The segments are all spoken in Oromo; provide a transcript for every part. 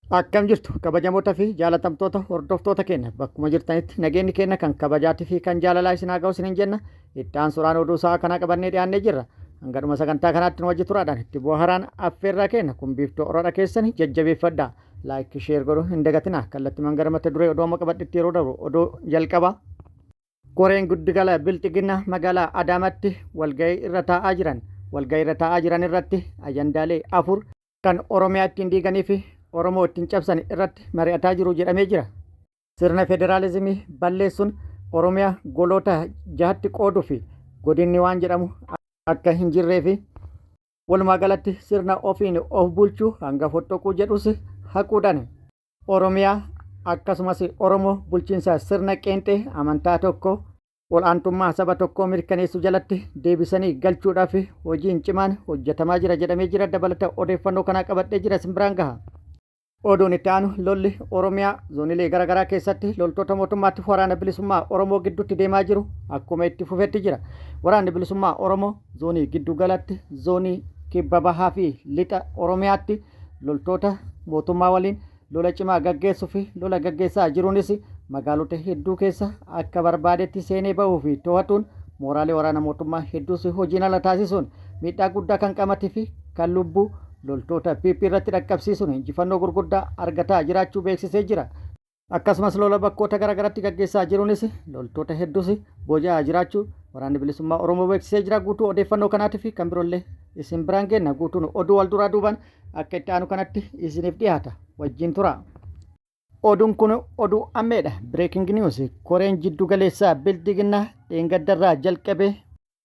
Akkam jirtu kabajamoota fi jaalatamtoota hordoftoota keenya bakkuma jirtanitti nageenyi keenya kan kabajaatii fi kan jaalalaa isin haa ga'u isiniin jenna. Itti aansuudhaan oduu sa'a kanaa qabannee dhiyaannee jirra. Hanga dhuma sagantaa kanaatti nu wajji turaadhaan itti bohaaraan affeerraa keenya kun biiftuu oroodha keessani jajjabeeffadha. Like share godhuu hin dagatinaa. Kallattimaan gara mata duree oduu amma qabadhetti yeroo dabru oduu jalqabaa. Koreen Giddugala Bilxiginnaa magaalaa Adaamaatti walgahii irra taa'aa jiran. Walgahii irra taa'aa jiran irratti ajandaalee 4 kan Oromiyaa ittiin diiganii fi Oromoo ittiin cabsan irratti mari'ataa jiru jedhamee jira. Sirna federaalizimii balleessuun Oromiyaa goloota jahatti qooduu fi godinni waan jedhamu akka hin jirree fi walumaa galatti sirna ofiin of bulchuu hanga fottoquu jedhus haquudhaan Oromiyaa akkasumas Oromoo bulchiinsa sirna qeenxee amantaa tokko ol'aantummaa saba tokkoo mirkaneessuu jalatti deebisanii galchuudhaaf hojiin cimaan hojjetamaa jira jedhamee jira. Dabalata odeeffannoo kanaa qabadhee jira isin biraan gaha. Oduun itti aanu lolli Oromiyaa zoonilee garaagaraa keessatti loltoota mootummaatti waraana bilisummaa Oromoo gidduutti deemaa jiru akkuma itti fufetti jira. Waraanni bilisummaa Oromoo zoonii giddu galatti, zoonii kibba bahaa fi lixa Oromiyaatti loltoota mootummaa waliin lola cimaa gaggeessuu fi lola gaggeessaa jiruunis magaalota hedduu keessa akka barbaadetti seenee bahuu fi to'atuun mooraalee waraana mootummaa hedduus hojiin ala taasisuun miidhaa guddaa kan qaamatii fi kan lubbuu loltoota PP irratti dhaqqabsiisuun injifannoo gurguddaa argataa jiraachuu beeksisee jira. Akkasumas lola bakkoota garaagaraatti gaggeessaa jiruunis loltoota hedduus booji'aa jiraachuu waraanni bilisummaa Oromoo beeksisee jira. Guutuu odeeffannoo kanaatii fi kan biroollee isin biraan geenna. Guutuun oduu wal duraa duubaan akka itti aanu kanatti isiniif dhiyaata. Wajjin tura. Oduun kun oduu ammeedha. Breaking news. Koreen jiddu galeessaa Bildiginnaa dheengaddarraa jalqabee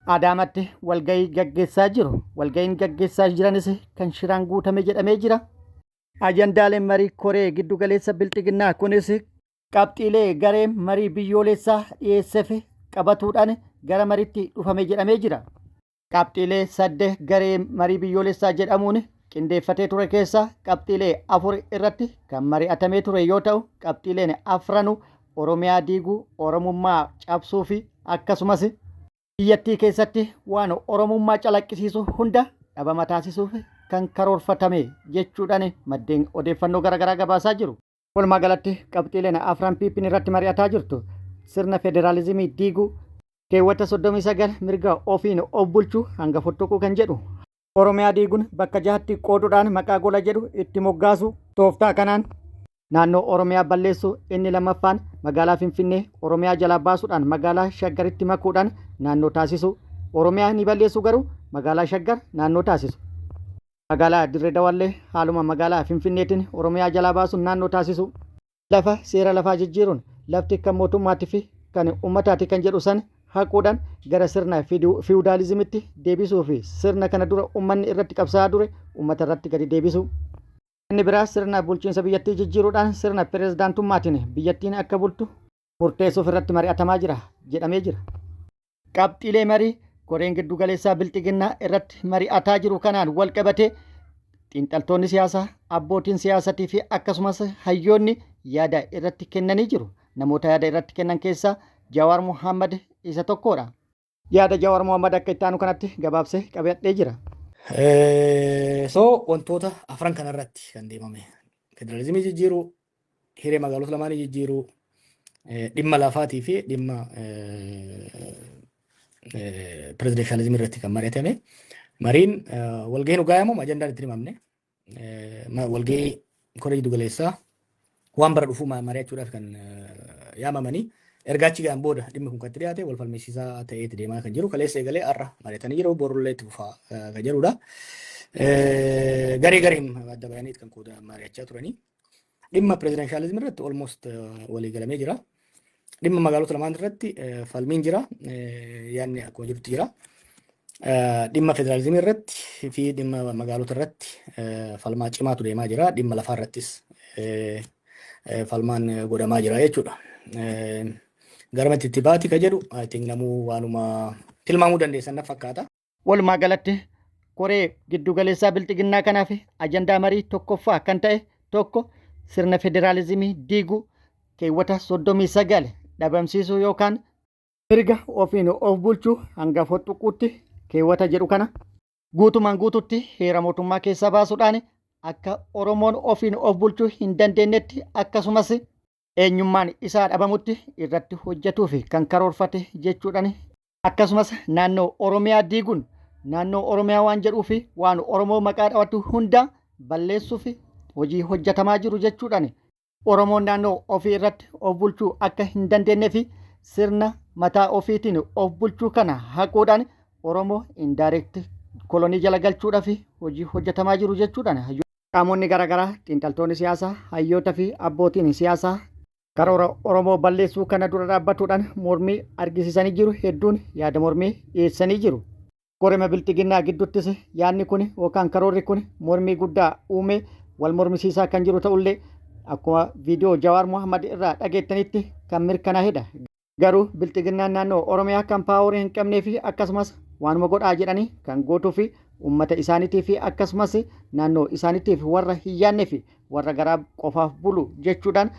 Adaamatti walgahii gaggeessaa jiru. Walgahiin gaggeessaa jiranis kan shiraan guutame jedhamee jira. Ajandaaleen marii koree giddu galeessa Bilxiginnaa kunis qabxiilee gareen marii biyyoolessaa dhiyeesseef qabatuudhaan gara mariitti dhufame jedhamee jira. Qabxiilee sadde garee marii biyyoolessaa jedhamuun qindeeffatee ture keessaa qabxiilee 4 irratti kan mari'atamee ture yoo ta'u, qabxiileen afranuu Oromiyaa diiguu, Oromummaa cabsuu fi akkasumas biyyattii keessatti waan Oromummaa calaqqisiisu hunda dhabama taasisuuf kan karoorfatame jechuudhaan maddeen odeeffannoo garaagaraa gabaasaa jiru. Walumaa galatti qabxiileen afran PPn irratti mari'ataa jirtu sirna federaalizimii diiguu, keewwata 39 mirga ofiin of bulchuu hanga fottoquu kan jedhu, Oromiyaa diiguun bakka jahatti qooduudhaan maqaa gola jedhu itti moggaasu, tooftaa kanaan naannoo Oromiyaa balleessuu, inni lammaffaan magaalaa Finfinnee Oromiyaa jalaa baasuudhaan magaalaa Shaggaritti makuudhaan naannoo taasisu. Oromiyaa ni balleessu garuu magaalaa Shaggar naannoo taasisu. Magaalaa Dirree Dawaallee haaluma magaalaa Finfinneetiin Oromiyaa jalaa baasuun naannoo taasisu. Lafa seera lafaa jijjiiruun lafti kan mootummaati fi kan ummataati kan jedhu san haquudhaan gara sirna fiwudaalizimitti deebisuu fi sirna kana dura ummanni irratti qabsaa'aa dure ummata irratti gadi deebisuu. Inni biraa sirna bulchiinsa biyyattii jijjiiruudhaan sirna pirezidaantummaatiin biyyattiin akka bultu murteessuuf irratti mari'atamaa jira jedhamee jira. Qabxiilee marii koreen giddugaleessaa Bilxiginnaa irratti mari'ataa jiru kanaan walqabatee xiinxaltoonni siyaasaa, abbootiin siyaasatii fi akkasumas hayyoonni yaada irratti kennanii jiru. Namoota yaada irratti kennan keessaa Jawaar Mohammad isa tokkodha. Yaada Jawaar Mohammad akka itti aanu kanatti gabaabsee qabadhee jira. So wantoota afran kanarratti kan deemame. Federaalizimii jijjiiruu, hiree magaalota lamaanii jijjiiruu, dhimma lafaatii fi dhimma pirezidanshaalizimii irratti kan mari'atame. Mariin walgahiin dhugaa yaamamu ajandaan itti himamne. Walgahii koree giddu galeessaa waan bara dhufuu mari'achuudhaaf kan yaamamanii erga achi ga'an booda dhimmi kun kan itti dhiyaate wal falmisiisaa ta'eeti deemaa kan jiru. Kaleessa eegalee har'a mari'atanii jiru, borullee itti fufaa kan jedhudha. Garee gareen adda bayanii kan qooda mari'achaa turanii. Dhimma pirezidanshaalizimii irratti almost walii galamee jira. Dhimma magaalota lamaan irratti falmiin jira. Yaadni akkuma jirutti jira. Dhimma federaalizimii irratti fi dhimma magaalota irratti falmaa cimaatu deemaa jira. Dhimma lafaa irrattis falmaan godhamaa jira jechuudha. Garamatti itti baati ka jedhu I think namuu waanuma tilmaamuu dandeessan na fakkaata. Walumaa galatti koree giddugaleessaa Bilxiginnaa kanaaf ajandaa marii tokkoffaa kan ta'e tokko sirna federaalizimii diiguu, keewwata 39 dhabamsiisuu yookaan mirga ofiin of bulchuu hanga fottoquutti keewwata jedhu kana guutumaan guututti heera mootummaa keessaa baasuudhaan akka Oromoon ofiin of bulchuu hin dandeenyetti akkasumas eenyummaan isaa dhabamutti irratti hojjetuuf kan karoorfate jechuudhaan, akkasumas naannoo Oromiyaa diiguun naannoo Oromiyaa waan jedhuu fi waan Oromoo maqaa dhawatu hunda balleessuuf hojii hojjetamaa jiru jechuudhaan, Oromoon naannoo ofii irratti of bulchuu akka hin dandeenyee fi sirna mataa ofiitiin of bulchuu kana haquudhaan Oromoo indirect kolonii jala galchuudhaaf hojii hojjetamaa jiru jechuudhaan, qaamonni garaagaraa, xiinxaltoonni siyaasaa, hayyoota fi abbootiin siyaasaa karoora Oromoo balleessuu kana dura dhaabbatuudhaan mormii argisiisanii jiru. Hedduun yaada mormii dhiyeessanii jiru. Korema Bilxiginnaa gidduuttis yaadni kun yookaan karoorri kun mormii guddaa uume, wal mormisiisaa kan jiru ta'ullee, akkuma viidiyoo Jawaar Mohammad irraa dhageettanitti kan mirkanaa'edha. Garuu Bilxiginnaan naannoo Oromiyaa kan power hin qabnee fi akkasumas waanuma godhaa jedhanii kan gootuu fi uummata isaaniitii fi akkasumas naannoo isaaniitiif warra hin yaadnee fi warra garaa qofaaf bulu jechuudhaan,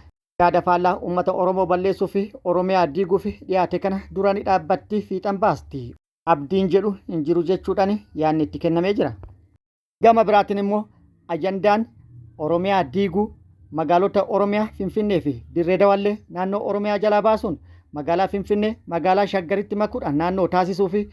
yaada faallaa uummata Oromoo balleessuu fi Oromiyaa diiguuf dhiyaate kana dura ni dhaabbatti, fiixan baasti abdiin jedhu hin jiru jechuudhaan yaadni itti kennamee jira. Gama biraatiin immoo ajandaan Oromiyaa diiguu, magaalota Oromiyaa Finfinnee fi Dirree Dawaallee naannoo Oromiyaa jalaa baasuun magaalaa Finfinnee magaalaa Shaggaritti makuudhaan naannoo taasisuu fi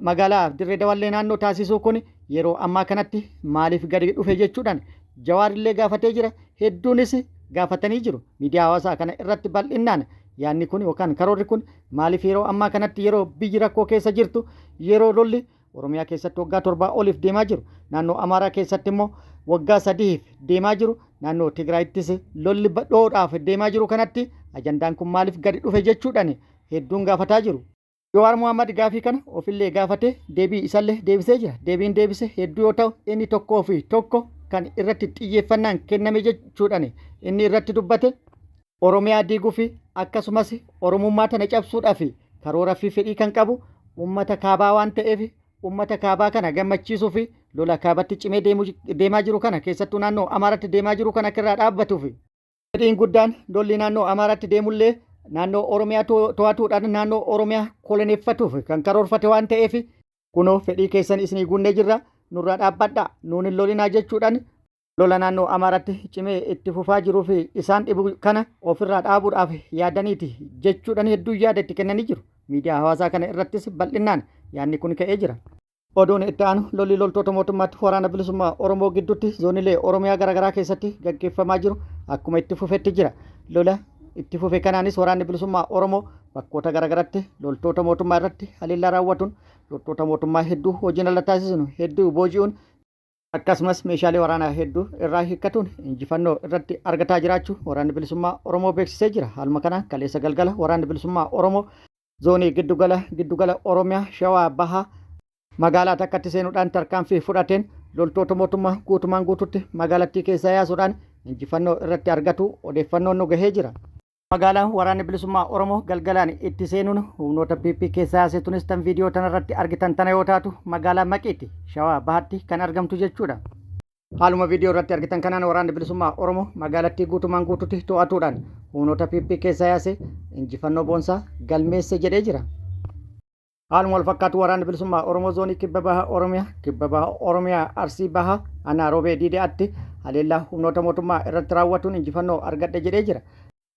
magaalaa Dirree Dawaallee naannoo taasisuu kun yeroo ammaa kanatti maaliif gadi dhufe jechuudhaan Jawaarillee gaafatee jira. Hedduunis gaafatanii jiru. Miidiyaa hawaasaa kana irratti bal'innaan yaadni kun yookaan karoorri kun maaliif yeroo ammaa kanatti, yeroo biyyi rakkoo keessa jirtu, yeroo lolli Oromiyaa keessatti waggaa 7 oliif deemaa jiru, naannoo Amaaraa keessatti immoo waggaa 3f deemaa jiru, naannoo Tigraayittis lolli dhoodhaaf deemaa jiru kanatti ajandaan kun maaliif gadi dhufe jechuudhaan hedduun gaafataa jiru. Jawaar Mohammad gaafii kana ofillee gaafate, deebii isallee deebisee jira. Deebiin deebise hedduu yoo ta'u, inni tokkoo fi tokko kan irratti xiyyeeffannaan kenname jechuudhaan inni irratti dubbate, Oromiyaa diiguu fi akkasumas Oromummaa tana cabsuudhaaf karoora fi fedhii kan qabu uummata kaabaa waan ta'eef, uummata kaabaa kana gammachiisuu fi lola kaabatti cimee deemaa jiru kana, keessattuu naannoo Amaaraatti deemaa jiru kana akka irraa dhaabbatuuf, fedhiin guddaan lolli naannoo Amaaraatti deemullee naannoo Oromiyaa to'atuudhaan naannoo Oromiyaa koloneeffatuuf kan karoorfate waan ta'eef, kunoo fedhii keessan isinii guunnee jirra, nurraa dhaabbadhaa, nuun hin lolinaa jechuudhaan lola naannoo Amaaraatti cimee itti fufaa jiruu fi isaan dhibu kana ofirraa dhaabuudhaaf yaadaniiti jechuudhaan hedduu yaada itti kennanii jiru. Miidiyaa hawaasaa kana irrattis bal'innaan yaadni kun ka'ee jira. Oduun itti aanu, lolli loltoota mootummaatti Waraana Bilisummaa Oromoo gidduutti zoonilee Oromiyaa garaagaraa keessatti gaggeeffamaa jiru akkuma itti fufetti jira. Lola itti fufe kanaanis Waraanni Bilisummaa Oromoo bakkoota garaagaraatti loltoota mootummaa irratti haleellaa raawwatuun loltoota mootummaa hedduu hojiin ala taasisuun, hedduu booji'uun, akkasumas meeshaalee waraanaa hedduu irraa hiikkatuun injifannoo irratti argataa jiraachuu Waraanni Bilisummaa Oromoo beeksisee jira. Haaluma kanaan kaleessa galgala Waraanni Bilisummaa Oromoo zoonii giddugala Oromiyaa Shawaa Bahaa magaalaa takkatti seenuudhaan tarkaanfii fudhateen loltoota mootummaa guutumaan guututti magaalattii keessaa yaasuudhaan injifannoo irratti argatu odeeffannoon nu gahee jira. Magaalaan Waraanni Bilisummaa Oromoo galgalaan itti seenuun humnoota PP keessaa yaase tunis tan viidiyoo tanarratti argitan tana yoo taatu, magaalaa Maqiiti, Shawaa Bahaatti kan argamtu jechuudha. Haaluma viidiyoo irratti argitan kanaan Waraanni Bilisummaa Oromoo magaalattii guutumaan guututti to'atuudhaan humnoota PP keessaa yaase injifannoo boonsaa galmeesse jedhee jira. Haaluma wal fakkaatu Waraanni Bilisummaa Oromoo zoonii Kibba Baha Oromiyaa, Kibba Baha Oromiyaa Arsii Bahaa aanaa Roobee Diidaatti haleellaa humnoota mootummaa irratti raawwatuun injifannoo argadhe jedhee jira.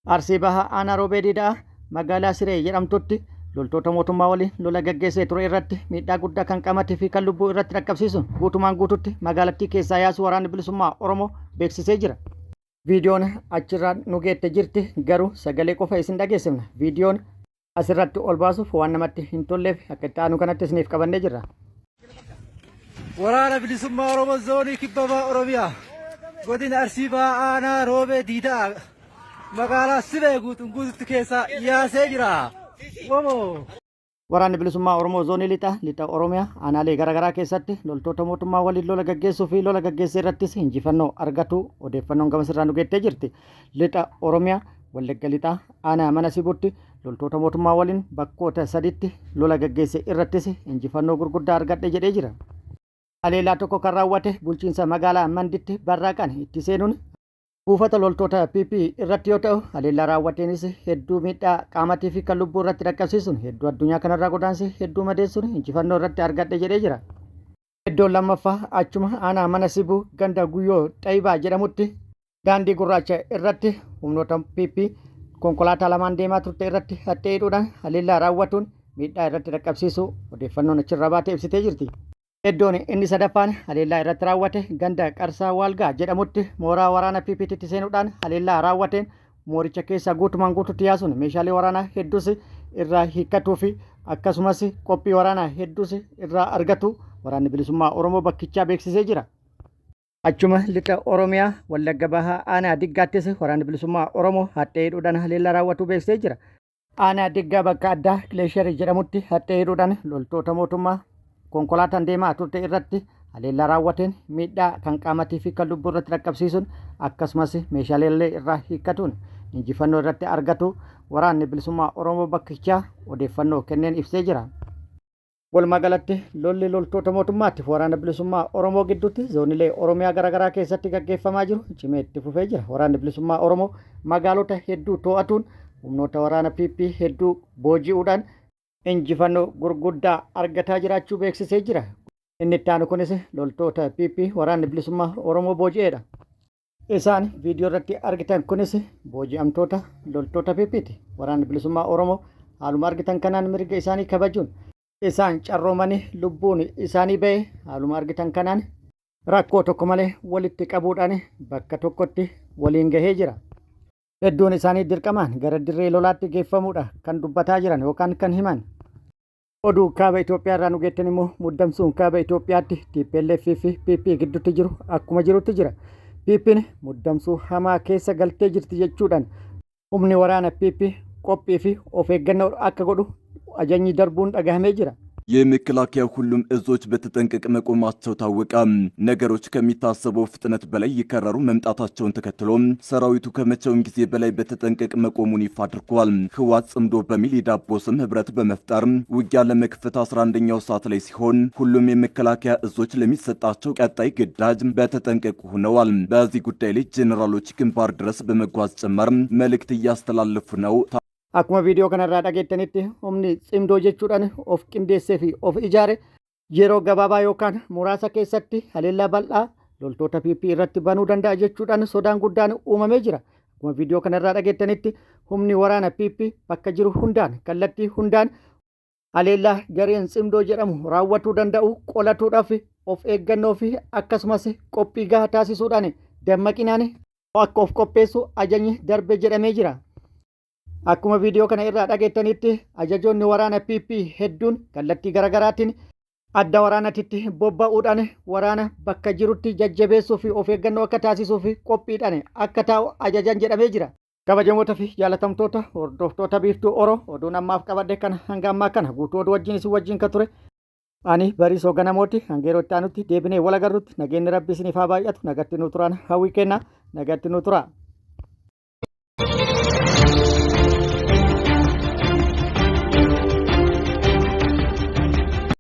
Arsii Baha aanaa Roobee Diidaa magaalaa Siree jedhamtutti loltoota mootummaa waliin lola gaggeessee ture irratti miidhaa guddaa kan qaamatee fi kan lubbuu irratti dhaqqabsiisuun guutumaan guututti magaalattii keessaa yaasuu Waraanni Bilisummaa Oromoo beeksisee jira. Viidiyoon achirraa nu geette jirti, garuu sagalee qofa isin dhageessifna. Viidiyoon asirratti ol baasuuf waan namatti hin tolleef akka itti aanu kanatti isiniif qabannee jirra. Waraana Bilisummaa Oromoo zoonii Kibba Baha Oromiyaa godina Arsii Bahaa aanaa Roobee Diidaa magaalaa Sibee guutuun guututti keessaa yaasee jira. Womoo! Waraanni Bilisummaa Oromoo zoonii lixa Oromiyaa aanaalee garaagaraa keessatti loltoota mootummaa waliin lola gaggeessuu fi lola gaggeessee irrattis injifannoo argatu odeeffannoon gama sirraa nu geettee jirti. Lixa Oromiyaa Wallagga Lixaa aanaa Mana Sibuutti loltoota mootummaa waliin bakkoota saditti lola gaggeesse irrattis injifannoo gurguddaa argadhe jedhee jira. Haleellaa tokko kan raawwate bulchiinsa magaalaa Manditti barraaqaan itti seenuun buufata loltoota PP irratti yoo ta'u, haleellaa raawwateenis hedduu miidhaa qaamatii fi kan lubbuu irratti dhaqqabsiisuun, hedduu addunyaa kanarraa godaanse, hedduu madeessuun injifannoo irratti argadhe jedhee jira. Iddoon lammaffaa achuma aanaa Mana Sibuu ganda Guyyoo Xayibaa jedhamutti daandii gurraacha irratti humnoota PP konkolaataa lamaan deemaa turte irratti haxxee hidhuudhaan haleellaa raawwatuun miidhaa irratti dhaqqabsiisuu odeeffannoon achirraa baate ibsitee jirti. Iddoon inni sadaffaan haleellaa irratti raawwate ganda Qarsaa Waalgaa jedhamutti mooraa waraana PPtti seenuudhaan haleellaa raawwateen mooricha keessaa guutumaan guututti yaasuun meeshaalee waraanaa hedduus irraa hiikkatuu fi akkasumas qophii waraanaa hedduus irraa argatu waraanni bilisummaa Oromoo bakkichaa beeksisee jira. Achuma lixa Oromiyaa Wallagga Bahaa aanaa Diggaattis waraanni bilisummaa Oromoo haxxee hidhuudhaan haleellaa raawwatuu beeksisee jira. Aanaa Diggaa bakka addaa Gileesharii jedhamutti haxxee hidhuudhaan loltoota mootummaa konkolaataan deemaa turte irratti haleellaa raawwateen miidhaa kan qaamatii fi kan lubbuu irratti dhaqqabsiisuun akkasumas meeshaalee illee irraa hiikkatuun injifannoo irratti argatu waraanni bilisummaa Oromoo bakkichaa odeeffannoo kenneen ibsee jira. Walumaa galatti lolli loltoota mootummaatiif waraana bilisummaa Oromoo gidduutti zoonilee Oromiyaa garaagaraa keessatti gaggeeffamaa jiru cimee itti fufee jira. Waraanni bilisummaa Oromoo magaalota hedduu to'atuun humnoota waraana PP hedduu booji'uudhaan injifannoo gurguddaa argataa jiraachuu beeksisee jira. Inni itti aanu kunis loltoota PP waraanni bilisummaa Oromoo booji'eedha. Isaan viidiyoo irratti argitan kunis booji'amtoota loltoota PPti. Waraanni bilisummaa Oromoo haaluma argitan kanaan mirga isaanii kabajuun isaan carroomanii lubbuun isaanii ba'e haaluma argitan kanaan rakkoo tokko malee walitti qabuudhaan bakka tokkotti waliin gahee jira. Hedduun isaanii dirqamaan gara dirree lolaatti geeffamuudha kan dubbataa jiran yookaan kan himan. Oduu kaaba Itoophiyaa irraa nu geettan immoo muddamsuun kaaba Itoophiyaatti TPLF fi PP gidduutti jiru akkuma jirutti jira. PPn muddamsuu hamaa keessa galtee jirti jechuudhaan humni waraana PP qophii fi of eeggannoo akka godhu ajajni darbuun dhagahamee jira. የመከላከያ ሁሉም እዞች በተጠንቀቅ መቆማቸው ታወቀ። ነገሮች ከሚታሰበው ፍጥነት በላይ እየከረሩ መምጣታቸውን ተከትሎ ሰራዊቱ ከመቼውም ጊዜ በላይ በተጠንቀቅ መቆሙን ይፋ አድርጓል። ህወሓት ጽምዶ በሚል የዳቦ ስም ህብረት በመፍጠር ውጊያ ለመክፈት 11ኛው ሰዓት ላይ ሲሆን ሁሉም የመከላከያ እዞች ለሚሰጣቸው ቀጣይ ግዳጅ በተጠንቀቅ ሆነዋል። በዚህ ጉዳይ ላይ ጄኔራሎች ግንባር ድረስ በመጓዝ ጭምር መልእክት እያስተላለፉ ነው። Akkuma viidiyoo kanarraa dhageettanitti humni Tsimdoo jechuudhaan of qindeessee fi of ijaare yeroo gabaabaa yookaan muraasa keessatti haleellaa bal'aa loltoota PP irratti banuu danda'a jechuudhaan sodaan guddaan uumamee jira. Akkuma viidiyoo kanarraa dhageettanitti humni waraana PP bakka jiru hundaan kallattii hundaan haleellaa gareen Tsimdoo jedhamu raawwatuu danda'u qolatuudhaaf of eeggannoo fi akkasumas qophii gahaa taasisuudhaan dammaqinaan akka of qopheessu ajajni darbe jedhamee jira. Akkuma viidiyoo kana irraa dhageettanitti ajajoonni waraana PP hedduun kallattii garaagaraatiin adda waraanatitti bobba'uudhaan waraana bakka jirutti jajjabeessuu fi of eeggannoo akka taasisuu fi qophiidhaan akka taa'u ajajan jedhamee jira. Kabajamoota fi jaalatamtoota hordoftoota Biiftuu Oro, oduun ammaaf qabadhe kana hanga ammaa kana guutuu oduu wajjin isin wajjin ka ture. Ani Bariisoo Ganamooti. Hanga yeroo itti aanutti deebinee wal agarrutti nageenyi Rabbi isiniif haa baay'atu. Nagatti nu turaan hawwii kenna. Nagatti nu tura.